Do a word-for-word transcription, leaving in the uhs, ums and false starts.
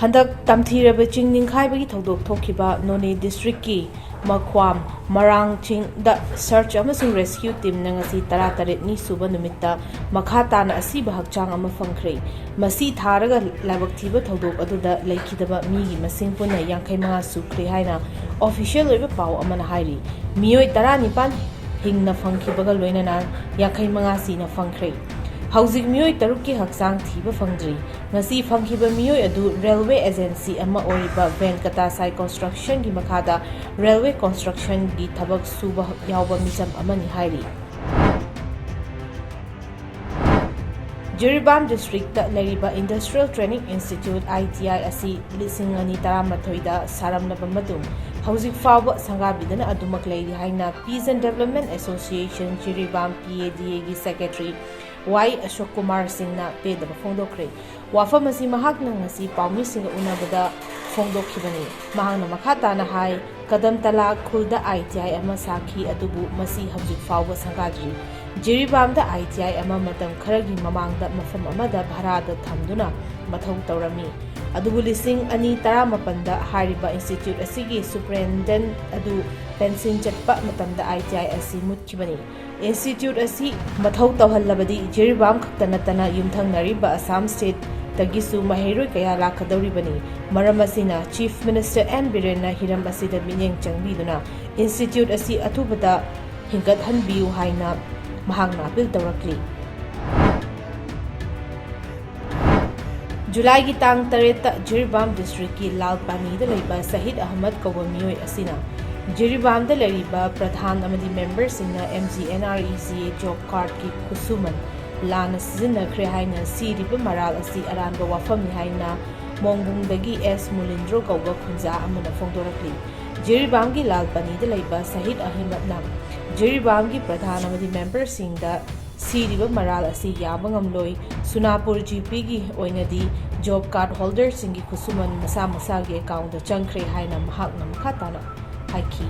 ꯍꯟꯗꯛ ꯇꯝꯊꯤꯔꯕ ꯆꯤꯡ ꯅꯤꯡꯈꯥꯏꯕꯒꯤ ꯊꯧꯗꯣꯛ ꯊꯣꯛꯈꯤꯕ ꯅꯣꯅꯦ ꯗꯤꯁꯇ꯭ꯔꯤꯛꯀꯤ ꯃꯈ꯭ꯋꯥꯝ ꯃꯔꯥꯡ ꯆꯤꯡꯗ ꯁꯔꯆ ꯑꯃꯁꯨꯡ ꯔꯦꯁꯀ꯭ꯌꯨ ꯇꯤꯝꯅ ꯉꯁꯤ ꯇꯔꯥꯇꯔꯦꯠꯅꯤ ꯁꯨꯕ ꯅꯨꯃꯤꯠꯇ ꯃꯈꯥ ꯇꯥꯅ ꯑꯁꯤꯕ ꯍꯛꯆꯥꯡ ꯑꯃ ꯐꯪꯈ꯭ꯔꯦ꯫ ꯃꯁꯤ ꯊꯥꯔꯒ ꯂꯥꯏꯕꯛ ꯊꯤꯕ ꯊꯧꯗꯣꯛ ꯑꯗꯨꯗ ꯂꯩꯈꯤꯗꯕ ꯃꯤꯒꯤ ꯃꯁꯤꯡ ꯄꯨꯟꯅ ꯌꯥꯡꯈꯩ ꯃꯉꯥ ꯁꯨꯈ꯭ꯔꯦ ꯍꯥꯏꯅ ꯑꯣꯐꯤꯁꯤꯌꯦꯜ ꯑꯣꯏꯕ ꯄꯥꯎ ꯑꯃꯅ ꯍꯥꯏꯔꯤ꯫ ꯃꯤꯑꯣꯏ ꯇꯔꯥꯅꯤꯄꯥꯟ ꯍꯤꯡꯅ ꯐꯪꯈꯤꯕꯒ ꯂꯣꯏꯅꯅ ꯌꯥꯡꯈꯩ ꯃꯉꯥ ꯁꯤꯅ ꯐꯪꯈ꯭ꯔꯦ꯫ ꯍꯧꯖꯤꯛ ꯃꯤꯑꯣꯏ ꯇꯔꯨꯛꯀꯤ ꯍꯛꯆꯥꯡ ꯊꯤꯕ ꯐꯪꯗ꯭ꯔꯤ꯫ ꯉꯁꯤ ꯐꯪꯈꯤꯕ ꯃꯤꯑꯣꯏ ꯑꯗꯨ ꯔꯦꯜꯋꯦ ꯑꯦꯖꯦꯟꯁꯤ ꯑꯃ ꯑꯣꯏꯔꯤꯕ ꯚꯦꯟꯀꯇꯥꯁꯥꯏ ꯀꯟꯁꯇ꯭ꯔꯛꯁꯟꯒꯤ ꯃꯈꯥꯗ ꯔꯦꯜꯋꯦ ꯀꯟꯁꯇ꯭ꯔꯛꯁꯟꯒꯤ ꯊꯕꯛ ꯁꯨꯕ ꯌꯥꯎꯕ ꯃꯤꯆꯝ ꯑꯃꯅꯤ ꯍꯥꯏꯔꯤ꯫ ꯖꯤꯔꯤꯕꯥꯝ ꯗꯤꯁꯇ꯭ꯔꯤꯛꯇ ꯂꯩꯔꯤꯕ ꯏꯟꯗꯁꯇ꯭ꯔꯤꯌꯦꯜ ꯇ꯭ꯔꯦꯅꯤꯡ ꯏꯟꯁꯇꯤꯇ꯭ꯌꯨꯠ, ITI, ꯑꯁꯤ ꯂꯤꯁꯤꯡ ꯑꯅꯤ ꯇꯔꯥꯃꯥꯊꯣꯏꯗ ꯁꯥꯔꯝꯂꯕ ꯃꯇꯨꯡ, ꯍꯧꯖꯤꯛ ꯐꯥꯎꯕ ꯁꯪꯒꯥꯕꯤꯗꯅ ꯑꯗꯨꯃꯛ ꯂꯩꯔꯤ ꯍꯥꯏꯅ Peace and Development Association Jiribam, PADA, ꯒꯤ ꯁꯦꯀ꯭ꯔꯦꯇꯔꯤ ꯋꯥꯏ ꯑꯁꯣꯛ ꯀꯨꯃꯥꯔ ꯁꯤꯡꯅ ꯄꯦꯟꯗꯕ ꯐꯣꯡꯗꯣꯛꯈ꯭ꯔꯦ꯫ ꯋꯥꯐꯝ ꯑꯁꯤ ꯃꯍꯥꯛꯅ ꯉꯁꯤ ꯄꯥꯎꯃꯤꯁꯤꯡꯒ ꯎꯅꯕꯗ ꯐꯣꯡꯗꯣꯛꯈꯤꯕꯅꯤ꯫ ꯃꯍꯥꯛꯅ ꯃꯈꯥ ꯇꯥꯅ ꯍꯥꯏ, ꯀꯗꯝꯇꯂꯥ ꯈꯨꯜꯗ ITI ꯑꯃ ꯁꯥꯈꯤ, ꯑꯗꯨꯕꯨ ꯃꯁꯤ ꯍꯧꯖꯤꯛ ꯐꯥꯎꯕ ꯁꯪꯒꯥꯗ꯭ꯔꯤ꯫ ꯖꯤꯔꯤꯕꯥꯝꯗ ITI ꯑꯃ ꯃꯇꯝ ꯈꯔꯒꯤ ꯃꯃꯥꯡꯗ ꯃꯐꯝ ꯑꯃꯗ ꯚꯔꯥꯗ ꯊꯝꯗꯨꯅ ꯃꯊꯧ ꯇꯧꯔꯝꯃꯤ, ꯑꯗꯨꯕꯨ ꯂꯤꯁꯤꯡ ꯑꯅꯤ ꯇꯔꯥꯃꯥꯄꯟꯗ ꯍꯥꯏꯔꯤꯕ ꯏꯟꯁꯇꯤꯇ꯭ꯌꯨꯠ ꯑꯁꯤꯒꯤ ꯁꯨꯄꯔꯤꯟꯇꯦꯟꯗꯦꯟꯠ ꯑꯗꯨ ꯄꯦꯟꯁꯤꯟ ꯆꯠꯄ ꯃꯇꯝꯗ ITI ꯑꯁꯤ ꯃꯨꯠꯈꯤꯕꯅꯤ꯫ ꯏꯟꯁꯇꯤꯇ꯭ꯌꯨꯠ ꯑꯁꯤ ꯃꯊꯧ ꯇꯧꯍꯜꯂꯕꯗꯤ ꯖꯤꯔꯤꯕꯥꯝ ꯈꯛꯇ ꯅꯠꯇꯅ ꯌꯨꯝꯊꯪꯅꯔꯤꯕ ꯑꯁꯥꯝ ꯁ꯭ꯇꯦꯠꯇꯒꯤꯁꯨ ꯃꯍꯩꯔꯣꯏ ꯀꯌꯥ ꯂꯥꯛꯀꯗꯧꯔꯤꯕꯅꯤ꯫ ꯃꯔꯝ ꯑꯁꯤꯅ ꯆꯤꯐ ꯃꯤꯅꯤꯁꯇꯔ ꯑꯦꯟ ꯕꯤꯔꯦꯟꯅ ꯍꯤꯔꯝ ꯑꯁꯤꯗ ꯃꯤꯠꯌꯦꯡ ꯆꯪꯕꯤꯗꯨꯅ ꯏꯟꯁꯇꯤꯇ꯭ꯌꯨꯠ ꯑꯁꯤ ꯑꯊꯨꯕꯗ ꯍꯤꯡꯒꯠꯍꯟꯕꯤꯌꯨ ꯍꯥꯏꯅ ꯃꯍꯥꯛꯅ ꯑꯄꯤꯜ ꯇꯧꯔꯛꯂꯤ꯫ ꯖꯨꯂꯥꯏꯒꯤ ꯇꯥꯡ ꯇꯔꯦꯠꯇ ꯖꯤꯔꯤꯕꯥꯝ ꯗꯤꯁꯇ꯭ꯔꯤꯛꯀꯤ ꯂꯥꯜ ꯄꯥꯅꯤꯗ ꯂꯩꯕ ꯁꯍꯤꯗ ꯑꯍꯃꯗ ꯀꯧꯕ ꯃꯤꯑꯣꯏ ꯑꯁꯤꯅ ꯖꯤꯔꯤꯕꯥꯝꯗ ꯂꯩꯔꯤꯕ ꯄ꯭ꯔꯙꯥꯟ ꯑꯃꯗꯤ ꯃꯦꯝꯕꯔꯁꯤꯡꯅ MGNREGA ꯖꯣꯕ ꯀꯥꯔꯗꯀꯤ ꯈꯨꯠꯁꯨꯃꯟ ꯂꯥꯟꯅ ꯁꯤꯖꯤꯟꯅꯈ꯭ꯔꯦ ꯍꯥꯏꯅ ꯁꯤꯔꯤꯕ ꯃꯔꯥꯜ ꯑꯁꯤ ꯑꯔꯥꯟꯕ ꯋꯥꯐꯝꯅꯤ ꯍꯥꯏꯅ ꯃꯣꯡꯕꯨꯡꯗꯒꯤ ꯑꯦꯁ ꯃꯨꯂꯤꯟꯗ꯭ꯔꯣ ꯀꯧꯕ ꯈꯨꯟꯖꯥ ꯑꯃꯅ ꯐꯣꯡꯗꯣꯔꯛꯂꯤ꯫ ꯖꯤꯔꯤꯕꯥꯝꯒꯤ ꯂꯥꯜ ꯄꯥꯅꯤꯗ ꯂꯩꯕ ꯁꯍꯤꯗ ꯑꯍꯃꯗꯅ ꯖꯤꯔꯤꯕꯥꯝꯒꯤ ꯄ꯭ꯔꯙꯥꯟ ꯑꯃꯗꯤ ꯃꯦꯝꯕꯔꯁꯤꯡꯗ ꯁꯤꯔꯤꯕ ꯃꯔꯥꯜ ꯑꯁꯤ ꯌꯥꯕ ꯉꯝꯂꯣꯏ꯫ ꯁꯨꯅꯥꯄꯨꯔ ꯖꯤꯄꯤꯒꯤ ꯑꯣꯏꯅꯗꯤ ꯖꯣꯕ ꯀꯥꯔꯗ ꯍꯣꯜꯗꯔꯁꯤꯡꯒꯤ ꯈꯨꯠꯁꯨꯃꯟ ꯃꯁꯥ ꯃꯁꯥꯒꯤ ꯑꯦꯀꯥꯎꯟꯗ ꯆꯪꯈ꯭ꯔꯦ ꯍꯥꯏꯅ ꯃꯍꯥꯛꯅ ꯃꯈꯥ ꯇꯥꯅ ꯍꯥꯏꯈꯤ꯫